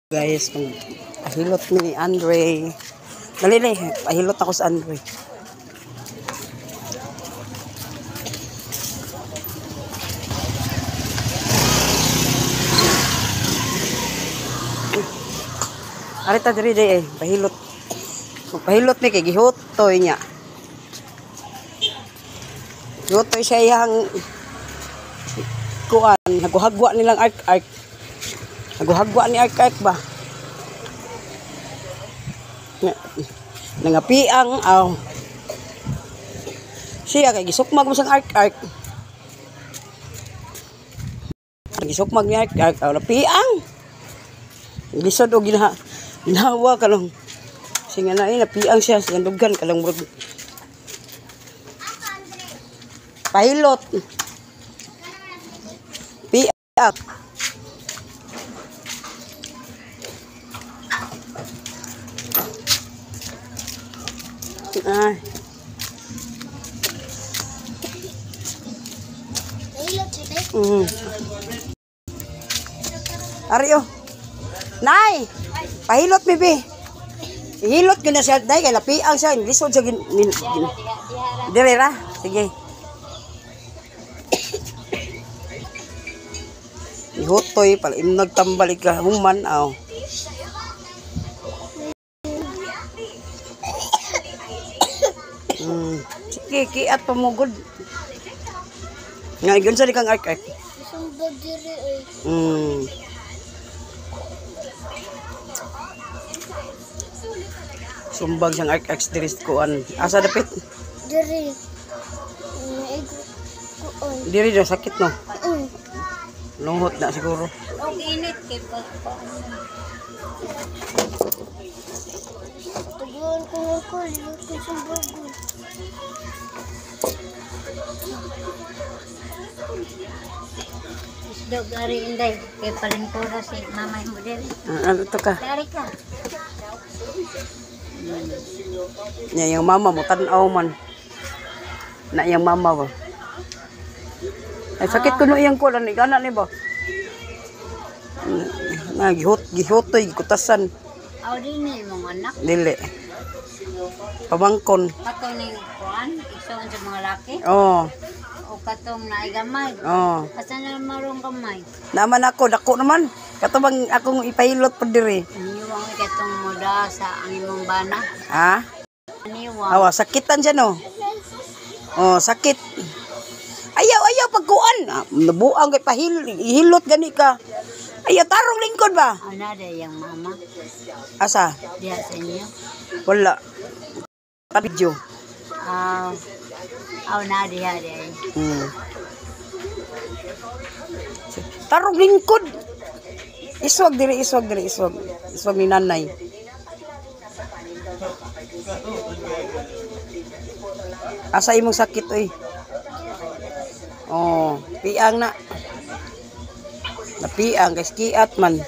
Guys, pahilot ni Andre. Dali na, pahilot ako sa Andre. Arita diri day eh, pahilot. Pahilot ni kay gihutoy niya. Gihutoy siya iyang kuan, naguhagwa nilang ark-ark. Naguhagwa ni ark-ark ba? Nangapiang aw. Siya kay gisukmag mo sang ark-ark. Gisukmag ni ark-ark aw napiang. Lisod og ginawa kalong. Singa na eh, napiang siya sa dugan kalong murag. Pahilot. Piang. Ay. Ari oh. Nay, pahilot bibi. Ihilot gyud na siya day kay napiang siya, lisod siya gin. Dire ra. Sige. Ihutoy pala imnag tambal ka human aw. Sige, kiat pamugod. Nga gyud sa kang ark-ark. Sumbag diri oy. Sumbag siyang ark-ark diri sa kuan. Asa dapit? Diri. Kuan. Diri daw sakit no. Lunghot na siguro. Og init kay pag Tuguan ko nga ko, liyot ko sumbagon. Isdog ari inday kay palingkura si mamay mo diri. Ano to ka? Dari ka. Nya yung mama mo tan-aw man. Na iyang mama ba. Ay sakit kuno iyang kuan ni gana ni ba. Na gihot gihutoy gikutasan Aw din imong anak. dili. Pamangkon. Kato ning kuan igsoon sa mga laki Oh, o katong naay gamay. oh. Asa na marong gamay? Naman ako, dako naman. Kato bang akong ipahilot po diri. Niwang katong muda sa ang imong bana. Ha? Niwang. Awa, sakitan siya no. Oh, sakit. Ayaw, ayaw pagkuan. Ah, nabuang kay pahil, ihilot gani ka. Ayaw tarong lingkod ba? Ana day yang mama Asa? diha sa inyo. Wala. Pa-video. Aw. Aw na diha day. Tarong lingkod. Iswag diri, iswag diri, iswag. Iswag ni nanay. Asa imong sakit oy? Oh, piang na. Napiang kay kiat man.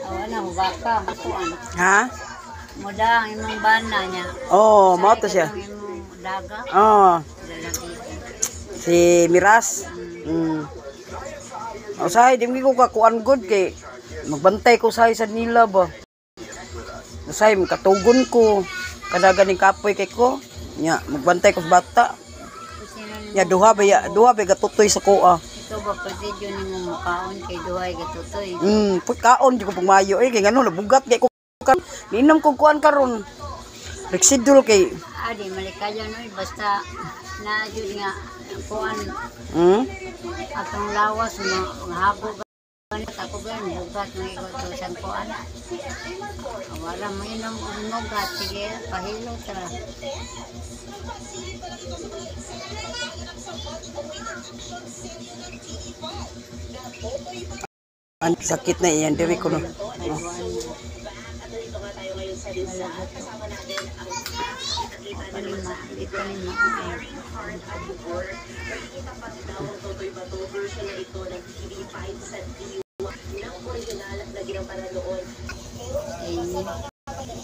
Aw ana baka kuan. Ha? Muda ang imong bana niya. Oh, mao to siya. Ang imong daga. Oh, Lalaki. si Miras. Usahay di mo ko kakuan good kay magbantay ko usahay sa nila ba. Usahay katugon ko kada ganing kapoy kay ko. Nya magbantay ko sa bata. Nya duha ba ya, duha ba gatutoy sa kuha. Ikaw ba pwede yun nimo makaon kay duhay gatutoy. Put kaon di ko pugmayo eh kay ngano nabugat kay ko kan. Ninom ko kuan karon. Rexidol kay Adi malikayo no basta na jud nga kuan atong lawas mo hago ganit ako gan bugat mo ikaw to sang kuan. Wala mo inom og nugat sige pahilot ra. Ang sakit na iyan diri ko no.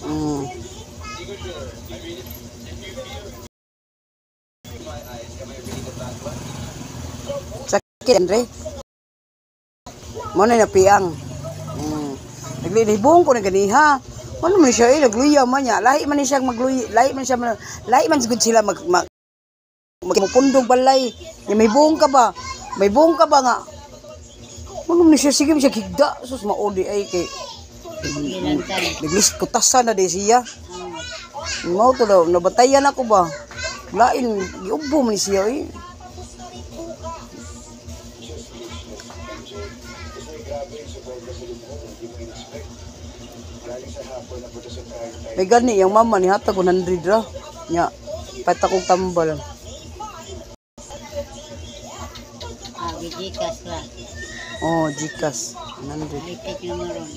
Oh. Sakit Andre. Mo na napiang. Naglilibong ko na ganiha. Ano man siya eh, nagluya man niya. Lahi man siya magluya, lahi man siya, lahi man sigud sila mag magpundog balay. Nya may buong ka ba? May buong ka ba nga? Ano man siya sige siya higda sus maodi ay kay naglis kutasan na di siya. Mao to daw nabatayan ako ba? Lain giubo man siya eh. May gani yung mama ni hatag 100 ra. Nya pata kong tambal. Ah, Gcash ra. Oh, Gcash 100. High-tech na mo ron.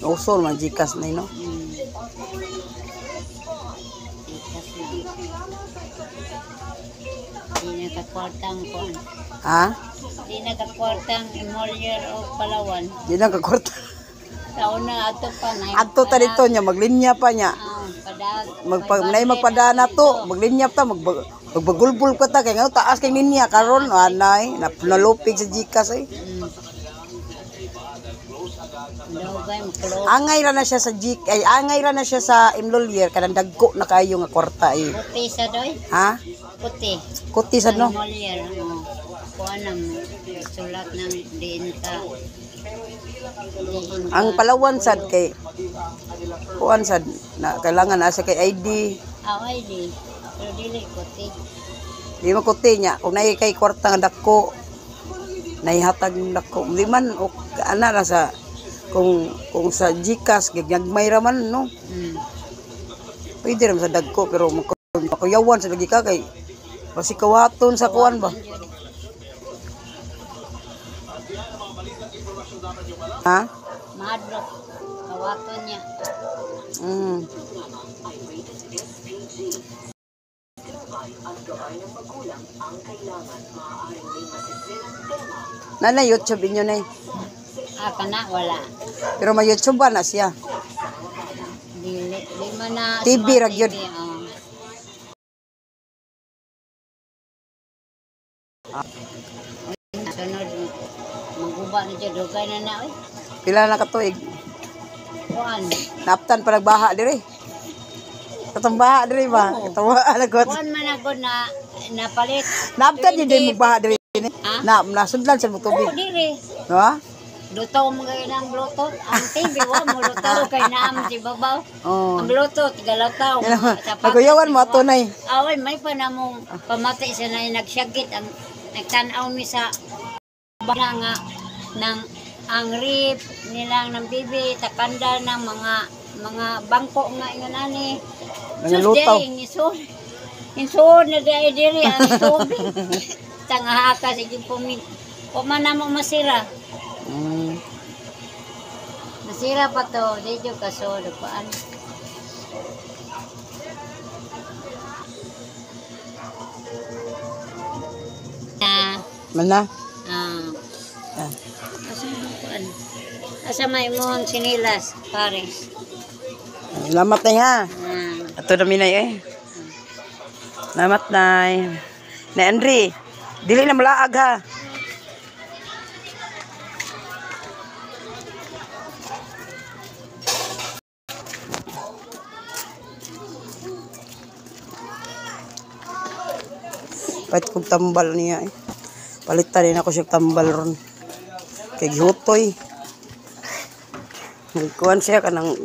Uso man Gcash na no. Gcash na. Di nakakwartang kuan. Ha? Di nakakwartang Emolier o Palawan. Di na kakwarta. Taon na ato pa na. Adto ta dito nya maglinya pa nya. Magpa Nay magpadana to, maglinya ta magbagulbul ka ta kay ngano taas kay linya karon anay nalupig sa Gcash eh. Angay ra na siya sa G ay angay ra na siya sa Imlolier kanang dagko na kayo nga kwarta eh. Puti sa doy? Ha? Puti. Kuti sad no. Imlolier. Oh. Kuan ang sulat ng diin ka. Ang Palawan sad kay kuan sad na kailangan asa kay ID. Ah, ID. Pero dili kuti. Di mo kuti niya kung naay kay kwarta nga dagko naihatag ng dagko. Di man o ana ra sa kung sa Gcash gigyagmay ra man no. Pwede ra sa dagko pero makuyawan sa lagi ka kay basi kawaton sa kuan ba. Ha? Mahadlok. Kawaton niya. Nana YouTube inyo na eh. Ah, kana wala. Pero may YouTube ba na siya? Dili, di man na TV ra gyud. Oh. Sunod maguba na dyan, dugay na na oy. Pila na katuig? Kuan. Naaptan pa nagbaha dire. Katong baha dire ba? Katawa lagot. Kuan man ako na napalit. Naaptan yun din magbaha dire. Ha? Na nasudlan sa Oo, tubig. dire. No? Ha? Lutaw mo kayo ng Bluetooth. Ang TV, wa mo lutaw kay naam si babaw. Oh. Ang Bluetooth, galataw. Naguyawan mo ato nay. Away, may pa na mong pamati sa na nagsyagit. Ang nagtanaw mi sa bala nga ng ang rip nilang ng bibi takanda ng mga bangko nga ingon ani. Mga lutaw. Insuod na dai diri ang tubig. Tangahaka sige pumit. Wa man na mo masira. Masira pa to, di jud kaso paan. Man na. Ah. Ah. Asa man kuan? Asa may imong sinilas, pare? Salamat nay ha. Ato na minay eh. Salamat nay. Nay Andre, dili na malaag ha. Pait kong tambal niya eh. Palitan din ako siya tambal ron. Kay gihutoy. Nagkuhan siya kanang